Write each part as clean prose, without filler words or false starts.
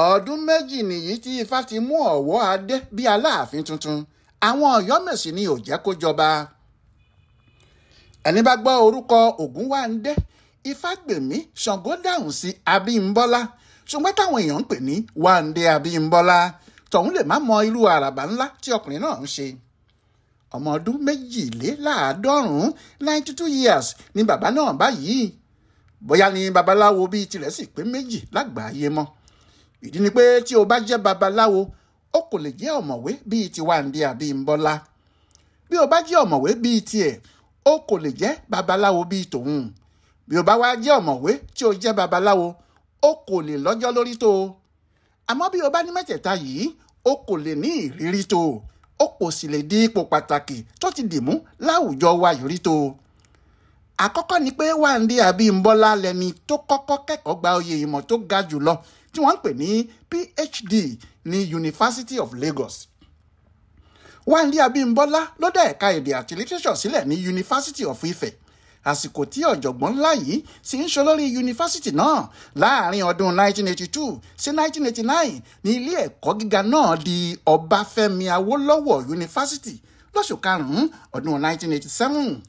Ọdún méjì nìyí tí Ifá ti mú ọ̀wọ́ adé bí Aláàfin tuntun. Àwọn Ọ̀yọ́mèsì ni ò jẹ́ kó jọba. Ẹni bá gbọ́ orúkọ Ògúnwándé Ifágbèmí Ṣàngódáhùnsí Abímbọ́lá, ṣùgbọ́n táwọn èèyàn ń pè ní Wándé Abímbọ́lá, tọ̀hún lè má mọ irú àràbà ńlá tí ọkùnrin náà ń ṣe. Ọmọ ọdún 92, 92 years ni bàbá náà báyìí. Bóyá ni babaláwo bíi tirẹ̀ sì pé méjì lágbàáyé mọ́. Ìdí ni pé tí o bá jẹ́ babaláwo, o kò lè jẹ́ ọ̀mọ̀wé bíi ti Wándé Abímbọ́lá. Bí o bá jẹ́ ọ̀mọ̀wé bíi tiẹ̀, o kò lè jẹ́ babaláwo bíi tòun. Bí o bá wá jẹ́ ọ̀mọ̀wé tí o jẹ́ babaláwo, o kò lè lọ́jọ́ lórí tó. Àmọ́ bí o bá ní mẹ́tẹ̀ẹ̀ta yìí, o kò lè ní ìrírí tó. O kò sì lè di ipò pàtàkì tó ti dìmú láwùjọ wa yìí tó. Àkọ́kọ́ ni pé Wándé Abímbọ́lá lẹni tó kọ́kọ́ kẹ́kọ̀ọ́ gba oyè ìmọ̀ tó ga jùlọ tí wọ́n ń pè ní PhD ní University of Lagos. Wándé Abímbọ́lá ló dá ẹ̀ka èdè àti literature sílẹ̀ ní University of Ife. Àsìkò tí ọ̀jọ̀gbọ́n ńlá yìí sì ń ṣolórí yunifásitì náà láàrin ọdún 1982 sí 1989 ní ilé ẹ̀kọ́ gíga náà di Ọbáfẹ́mi Awólọ́wọ̀ Yunifásitì lóṣù karùn-ún ọdún 1987.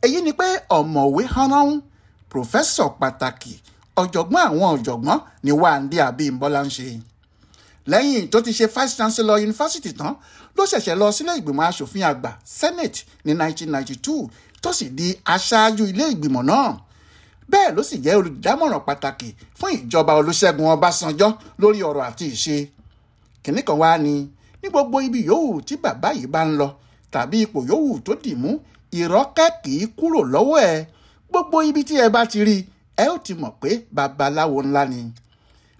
Èyí ni pé ọ̀mọ̀wé hánrán, pòfẹ́sọ̀ pàtàkì, ọ̀jọ̀gbọ́n àwọn ọ̀jọ̀gbọ́n ni Wándé Abímbọ́lá ń ṣe. Lẹ́yìn tó ti ṣe vice chancellor yunifásitì tán ló ṣẹ̀ṣẹ̀ lọ sílé ìgbìmọ̀ asòfin àgbà Senate ní 1992 tó sì di aṣáájú ilé ìgbìmọ̀ náà. Bẹ́ẹ̀ ló sì jẹ́ olùdámọ̀ràn pàtàkì fún ìjọba Olúṣẹ́gun Ọbásanjọ́ lórí ọ̀rọ̀ àti ìṣe. Kìnní kan wá ní gbogbo ibi yòówù tí bàbá yìí bá ń lọ tàbí ipò yòówù tó dì mú, ìrọ́kẹ́ kì í kúrò lọ́wọ́ ẹ̀. Gbogbo ibi tí ẹ bá ti rí, ẹ ó ti mọ̀ pé babaláwo ńlá ni.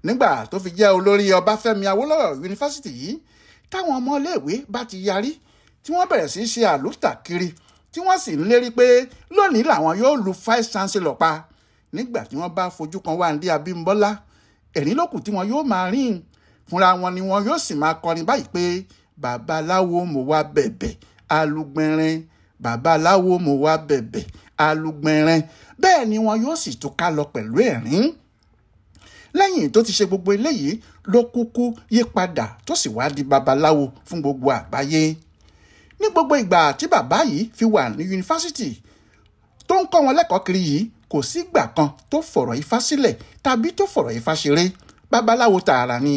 Nígbà tó fi jẹ́ olórí Ọbáfẹ́mi Awólọ́wọ̀ yunifásitì yìí, táwọn ọmọléèwé bá ti yarí tí wọ́n bẹ̀rẹ̀ sí í ṣe àlùtà kiri, tí wọ́n sì ń lérí pé lónìí làwọn yóò lu vice chancellor pa. Nígbà tí wọ́n bá fojú kan Wándé Abímbọ́lá, ẹ̀rín lókù tí wọn yóò máa rìn fúnra wọn ni wọn yóò sì máa kọrin báyìí pé babaláwo mo wá bẹ̀bẹ̀ alúgbẹ̀rẹ̀, babaláwo mo wá bẹ̀bẹ̀ alúgbẹ̀rẹ̀. Bẹ́ẹ̀ ni wọn yóò sì tún ká lọ pẹ̀lú ẹ̀rín. Lẹ́yìn tó ti ṣe gbogbo eléyìí ló kúkú yí padà tó sì wá di babaláwo fún gbogbo àgbáyé. Ní gbogbo ìgbà tí bàbá yìí fi wà ní yunifásitì tó ń kọ́ wọn lẹ́kọ̀ọ́ kiri yìí, kò sígbà kan tó fọ̀rọ̀ Ifá sílẹ̀ tàbí tó fọ̀rọ̀ Ifá ṣeré. Babaláwo tààrà ni.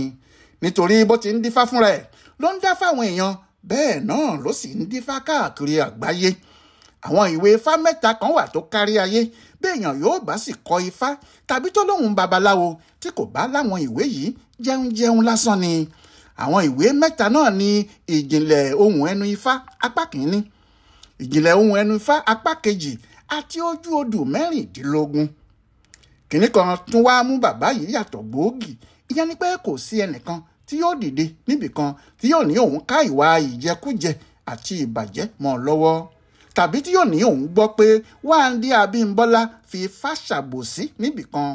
Nítorí bó ti ń dífá fúnra ẹ̀ ló ń dá fáwọn èèyàn, bẹ́ẹ̀ náà ló sì ń dífá káàkiri àgbáyé. Àwọn ìwé Ifá mẹ́ta kan wà tó kárí ayé. Béèyàn yóò bá sì kọ́ Ifá tàbí tó lóhùn babaláwo tí kò bá láwọn ìwé yìí, jẹun jẹun lásán ni. Àwọn ìwé mẹ́ta náà ni Ìjìnlẹ̀ Ohùn Ẹnu Ifá apá kìíní, Ìjìnlẹ̀ Ohùn Ẹnu Ifá apá kejì àti Ojú Odù 16. Kìnní kan tún wá mú bàbá yìí yàtọ̀ gbòógì. Ìyẹn ni pé kò sí ẹnìkan tí yóò dìde níbìkan tí yóò ní òun ká ìwà ìjẹkújẹ àti ìbàjẹ́ mọ́ ọ lọ́wọ́, tàbí tí yóò ní òun gbọ́ pé Wándé Abímbọ́lá fi Ifá ṣàbòsí níbìkan.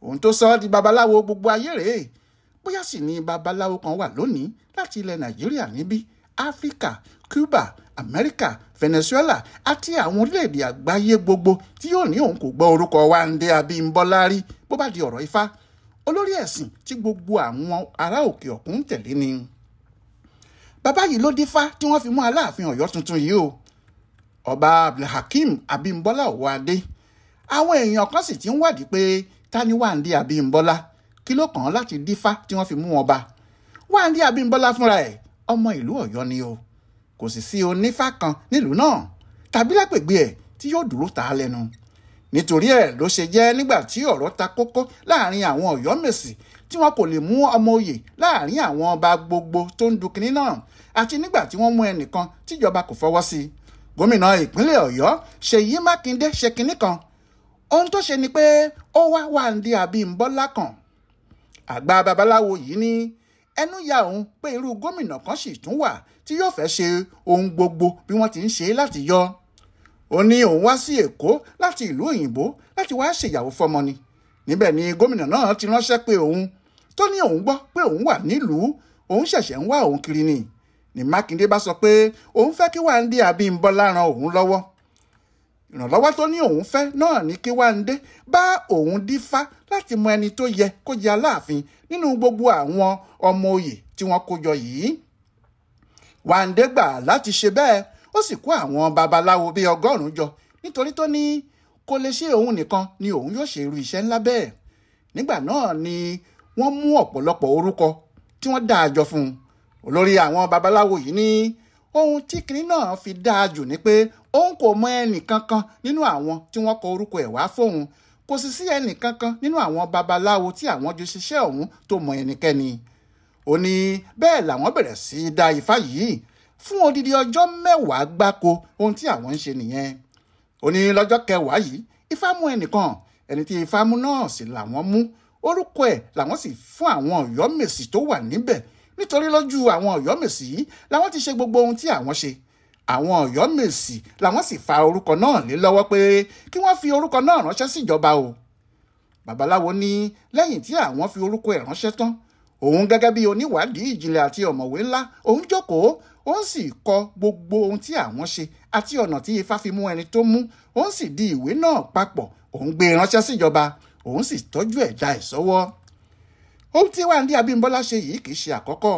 Òun tó sọ ọ́ di babaláwo gbogbo ayé rèé. Bóyá sì ni babaláwo kan wà lónìí láti ilẹ̀ Nàìjíríà níbí, Áfíríkà, Cuba, Amẹ́ríkà, Venezuela àti àwọn orílẹ̀-èdè àgbáyé gbogbo tí yóò ní òun kò gbọ́ orúkọ Wándé Abímbọ́lá rí bó bá di ọ̀rọ̀ Ifá. Olórí ẹ̀sìn tí gbogbo àwọn ará òkè òkun ń tẹ̀lé ni. Bàbá yìí ló dífá tí wọ́n fi mú Aláàfin Ọ̀yọ́ tuntun yìí o, Ọba Abdulhakeem Abímbọ́lá Ọ̀wọ́adé. Àwọn èèyàn kan sì ti ń wádìí pé ta ni Wándé Abímbọ́lá, kí ló kàn án láti dífá tí wọ́n fi mú ọba. Wándé Abímbọ́lá fúnra ẹ̀ ọmọ ìlú Ọ̀yọ́ ni o. Kò sì sí onífá kan nílùú náà tàbí lágbègbè ẹ̀ tí yóò dúró ta á lẹ́nu. Nítorí ẹ̀ ló ṣe jẹ́ nígbà tí ọ̀rọ̀ ta kókó láàrin àwọn Ọ̀yọ́mèsì tí wọn kò lè mú ọmọ oyè láàrin àwọn ọba gbogbo tó ń du kinní náà, àti nígbà tí wọ́n mú ẹnìkan tíjọba kò fọwọ́ sí. Gómìnà ìpínlẹ̀ Ọ̀yọ́ Ṣèyí Mákindé ṣe kinní kan. Ohun tó ṣe ni pé ó wá Wándé Abímbọ́lá kan. Àgbà babaláwo yìí ní ẹnu ya òun pé irú gómìnà kan sì tún wà tí yóò fẹ́ ṣe ohun gbogbo bí wọ́n ti ń ṣe láti yọ. Ó ní òun wá sí Èkó láti ìlú òyìnbó láti wá ṣèyàwó fọmọ ni. Níbẹ̀ ni gómìnà náà ti ránṣẹ́ pé òun tó ní òun gbọ́ pé òun wà nílùú, òun ṣẹ̀ṣẹ̀ ń wá òun kiri ni. Ní Mákindé bá sọ pé òun fẹ́ kí Wándé Abímbọ́lá ran òun lọ́wọ́. Ìrànlọ́wọ́ tó ní òun fẹ́ náà ní kí Wándé bá òun dífá láti mọ ẹni tó yẹ kó jẹ Aláàfin nínú gbogbo àwọn ọmọ oyè tí wọ́n kó jọ yìí. Wándé gbà láti ṣe bẹ́ẹ̀, ó sì kó àwọn babaláwo bíi 100 jọ nítorí tó ní kò lè ṣe òun nìkan ni òun yóò ṣe irú iṣẹ́ ńlá bẹ́ẹ̀. Nígbà náà ni wọ́n mú ọ̀pọ̀lọpọ̀ orúkọ tí wọ́n dá a jọ fún un. Olórí àwọn babaláwo yìí ní ohun tí kinní náà fi dáa jù ni pé òun kò mọ ẹnì kankan nínú àwọn tí wọ́n kọ orúkọ ẹ̀ wá fóun, kò sì sí ẹnì kankan nínú àwọn babaláwo tí àwọn jọ ṣiṣẹ́ ọ̀hún tó mọ ẹnikẹ́ni. Ó ní bẹ́ẹ̀ làwọn bẹ̀rẹ̀ sí í dá ifá yìí fún odidi ọjọ́ 10 gbáko. Ohun tí àwọn ń ṣe nìyẹn. Ó ní lọ́jọ́ kẹwàá yìí ifá mú ẹnìkan, ẹni tí ifá mú náà sì làwọn mú, orúkọ ẹ̀ làwọn sì fún àwọn Ọ̀yọ́mèsì tó wà níbẹ̀, nítorí lójú àwọn Ọ̀yọ́mèsì yìí làwọn ti ṣe gbogbo ohun tí àwọn ṣe. Àwọn Ọ̀yọ́mèsì làwọn sì fa orúkọ náà lé lọ́wọ́ pé kí wọ́n fi orúkọ náà ránṣẹ́ síjọba o. Babaláwo ní lẹ́yìn tí àwọn fi orúkọ ẹ̀ ránṣẹ́ tán, òun gẹ́gẹ́ bí oníwádìí ìjìnlẹ̀ àti ọ̀mọ̀wé ńlá, òun jókòó, òun sì kọ gbogbo ohun tí àwọn ṣe àti ọ̀nà tí ifá fi mú ẹni tó mú, òun sì di ìwé náà papọ̀, òun gbé ránṣẹ́ síjọba, òun sì tọ́jú ẹ̀dá ẹ̀ sọ́wọ́. Ohun tí Wándé Abímbọ́lá ṣe yìí kì í ṣe àkọ́kọ́.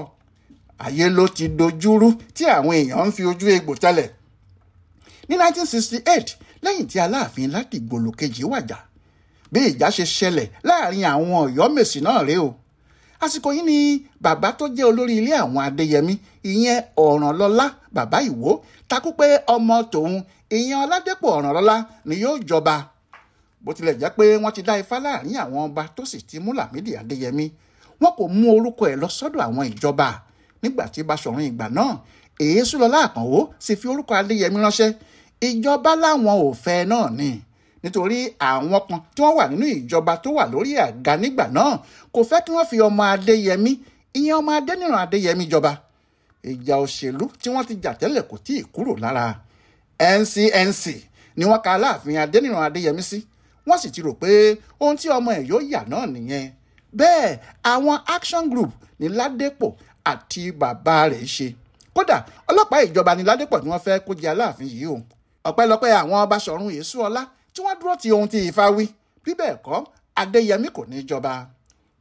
Ayé ló ti dojúrú tí àwọn èèyàn ń fi ojú egbò tẹ́lẹ̀. Ní 1968, lẹ́yìn tí Aláàfin Ládìgbòlù kejì wàjà, bí ìjà ṣe ṣẹlẹ̀ láàrin àwọn Ọ̀yọ́mèsì náà rèé o. Àsìkò yìí ni bàbá tó jẹ́ olórí ilé àwọn Adéyẹmí, ìyẹn Ọ̀rànlọ́lá bàbá Ìwó, takú pé ọmọ tòun, ìyẹn Ọládépò Ọ̀rànlọ́lá ni yóò jọba. Bó tilẹ̀ jẹ́ pé wọ́n ti dá ifá láàrin àwọn ọba tó sì ti mú Lámídì Adéyẹmí, wọn kò mú orúkọ ẹ̀ lọ sọ́dọ̀ àwọn ìjọba. Nígbà tí Baṣọ̀run ìgbà náà, Èésúlọlá Àkànó sì fi orúkọ Adéyẹmí ránṣẹ́, ìjọba láwọn ò fẹ́ náà ni, nítorí àwọn kan tí wọ́n wà nínú ìjọba tó wà lórí àga nígbà náà kò fẹ́ kí wọ́n fi ọmọ Adéyẹmí, ìyẹn ọmọ Adéníran Adéyẹmí jọba. Ìjà òṣèlú tí wọ́n ti jà tẹ́lẹ̀ kò tíì kúrò lára. NCNC ni wọ́n ka Aláàfin Adéníran Adéyẹmí sí, wọ́n sì ti rò pé ohun tí ọmọ ẹ̀ yóò yà náà nìyẹn. Bẹ́ẹ̀ àwọn Action Group ní Ládépò àti bàbá rẹ̀ ṣe. Kódà ọlọ́pàá ìjọba ní Ládépò tí wọ́n fẹ́ kó jẹ Aláàfin yìí o. Ọpẹ́lọpẹ́ àwọn Baṣọ̀run Èésúọlá tí wọ́n dúró ti ohun tí ifá wí, bí bẹ́ẹ̀ kọ́ Adéyẹmí kò ní jọba.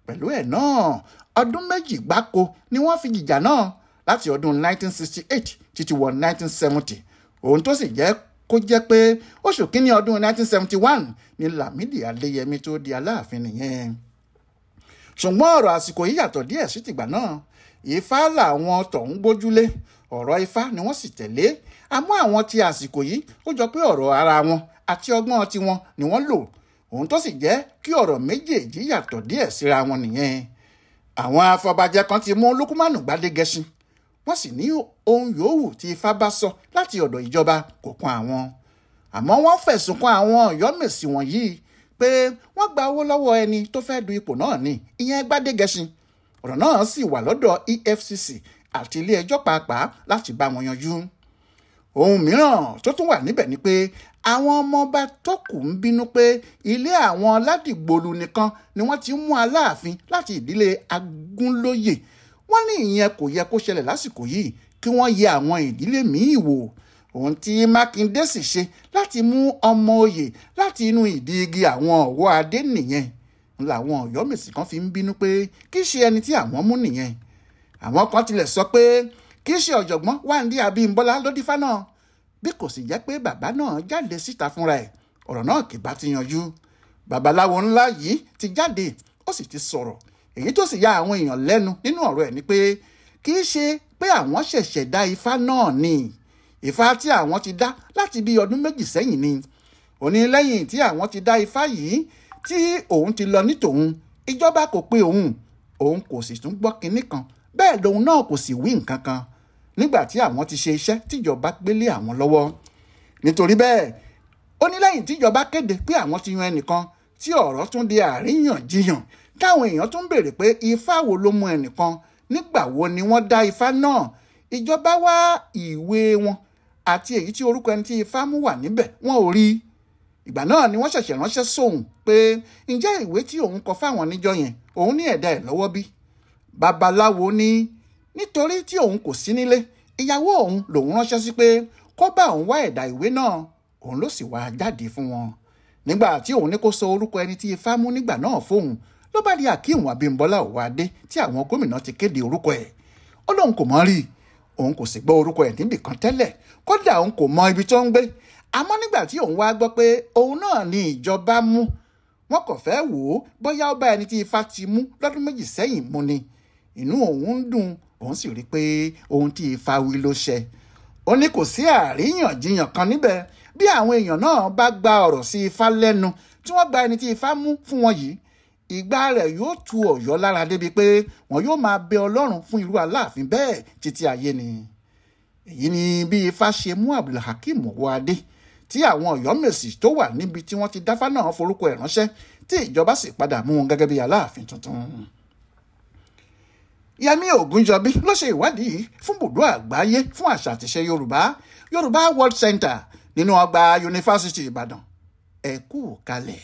Pẹ̀lú ẹ̀ náà, ọdún 2 gbáko ni wọ́n fi jìjà náà láti ọdún 1968 títí wọ 1970. Ohun tó sì jẹ́ kó jẹ́ pé oṣù kínní ọdún 1971 ni Lámídì Adéyẹmí tó di Aláàfin nìyẹn. Ṣùgbọ́n ọ̀rọ̀ àsìkò yìí yàtọ̀ díẹ̀ sí tìgbà náà. Ifá làwọn tọ̀hún gbójúlé, ọ̀rọ̀ ifá ni wọ́n sì tẹ̀lé. Àmọ́ àwọn ti àsìkò yìí ó jọ pé ọ̀rọ̀ ara wọn àti ọgbọ́n tiwọn ni wọ́n lò. Ohun tó sì jẹ́ kí ọ̀rọ̀ méjèèjì yàtọ̀ díẹ̀ síra wọn nìyẹn. Àwọn afọbajẹ kan ti mú Lukumanu Gbádégẹṣin, wọ́n sì ní ohun yòówù tí ifá bá sọ láti ọ̀dọ̀ ìjọba kò kan àwọn. Àmọ́ wọ́n fẹ̀sùn kan àwọn Ọ̀yọ́mèsì wọ̀nyí pé wọ́n gba owó lọ́wọ́ ẹni tó fẹ́ du ipò náà ní, ìyẹn Gbádégẹṣin. Ọ̀rọ̀ náà sì wà lọ́dọ̀ EFCC àti ilé ẹjọ́ pàápàá láti bá wọn yanjú. Ohun mìíràn tó tún wà níbẹ̀ ni pé àwọn ọmọọba tó kù ń bínú pé ilé àwọn Ládìgbòlù nìkan ni wọ́n ti mú Aláàfin láti ìdílé Agúnlóyè. Wọ́n ní ìyẹn kò yẹ kó ṣẹlẹ̀ lásìkò yìí, kí wọ́n yẹ àwọn ìdílé míì wò. Ohun tí Mákindé sì ṣe láti mú ọmọ oyè láti inú ìdí igi àwọn Ọ̀wọ́ Adé nìyẹn. Làwọn Ọ̀yọ́mèsì kan fi ń bínú pé kì í ṣe ẹni tí àwọn mú nìyẹn. Àwọn kan tilẹ̀ sọ pé kì í ṣe ọ̀jọ̀gbọ́n Wándé Abímbọ́lá ló dífá náà, bí kò sì jẹ́ pé bàbá náà jáde síta fúnra ẹ̀, ọ̀rọ̀ náà kì bá ti yanjú. Babaláwo ńlá yìí ti jáde, ó sì ti sọ̀rọ̀. Èyí tó sì ya àwọn èèyàn lẹ́nu nínú ọ̀rọ̀ ẹ̀ ni pé kì í ṣe pé àwọn ṣẹ̀ṣẹ̀ dá ifá náà ni. Ifá tí àwọn ti dá láti bí ọdún 2 sẹ́yìn ni. Ó ní lẹ́yìn tí àwọn ti dá ifá yìí tí òun ti lọ ní tòun, ìjọba kò pe òun, òun kò sì tún gbọ́ kinní kan, bẹ́ẹ̀ lòun náà kò sì wí nǹkan kan nígbà tí àwọn ti ṣe iṣẹ́ tíjọba gbélé àwọn lọ́wọ́. Nítorí bẹ́ẹ̀, ó ní lẹ́yìn tíjọba kéde pé àwọn ti yan ẹnìkan, tí ọ̀rọ̀ tún di àríyànjiyàn, táwọn èèyàn tún béèrè pé ifá wo ló mú ẹnìkan, nígbà wo ni wọ́n dá ifá náà. Ìjọba wá ìwé wọn àti èyí tí orúkọ ẹni tí ifá mú wà níbẹ̀, wọn ò rí. Ìgbà náà ni wọ́n ṣẹ̀ṣẹ̀ ránṣẹ́ sóun pé ǹjẹ́ ìwé tí òun kọ fáwọn níjọ́ yẹn, òun ní ẹ̀dá ẹ̀ lọ́wọ́ bí. Babaláwo ní nítorí tí òun kò sí nílé, ìyàwó òun lòun ránṣẹ́ sí pé kó bá òun wá ẹ̀dà ìwé náà. Òun ló sì wá jáde fún wọn. Nígbà tí òun ní kó sọ orúkọ ẹni tí Ifá mú nígbà náà fóun, ló bá di Akeem Abímbọ́lá Ọwọ́adé tí àwọn gómìnà ti kéde orúkọ ẹ̀. Ó lóun kò mọ̀ rí, òun kò sì gbọ́ orúkọ ẹ̀ níbì kan tẹ́lẹ̀, kódà òun kò mọ ibi tó ń gbé. Àmọ́ nígbà tí òun wá gbọ́ pé òun náà ni ìjọba mú, wọn kò fẹ́ wò ó bóyá ó bá ẹni tí Ifá ti mú lọ́dún 2 sẹ́yìn mú ni. Inú òun ń dùn, òun sì rí i pé ohun tí Ifá wí ló ṣẹ. Ó ní kò sí àríyànjiyàn kan níbẹ̀. Bí àwọn èèyàn náà bá gba ọ̀rọ̀ sí Ifá lẹ́nu tí wọ́n gba ẹni tí Ifá mú fún wọn yìí, ìgbà rẹ̀ yóò tu Ọ̀yọ́ lára débi pé wọn yóò máa bẹ Ọlọ́run fún irú Aláàfin bẹ́ẹ̀ títí ayé ni. Èyí ni bí Ifá ṣe mú Abdulhakeem Ọwọ́adé tí àwọn Ọ̀yọ́mèsì tó wà níbi tí wọ́n ti dáfá náà forúkọ ẹ̀ ránṣẹ́, tí ìjọba sì padà mú wọn gẹ́gẹ́ bí Aláàfin tuntun. Yẹmí Ògúnjọbí ló ṣe ìwádìí fún bùdó àgbáyé fún àṣà àtìṣe Yorùbá, Yorùbá World Center nínú ọgbà Yunifásítì Ìbàdàn. Ẹ kú kalẹ̀.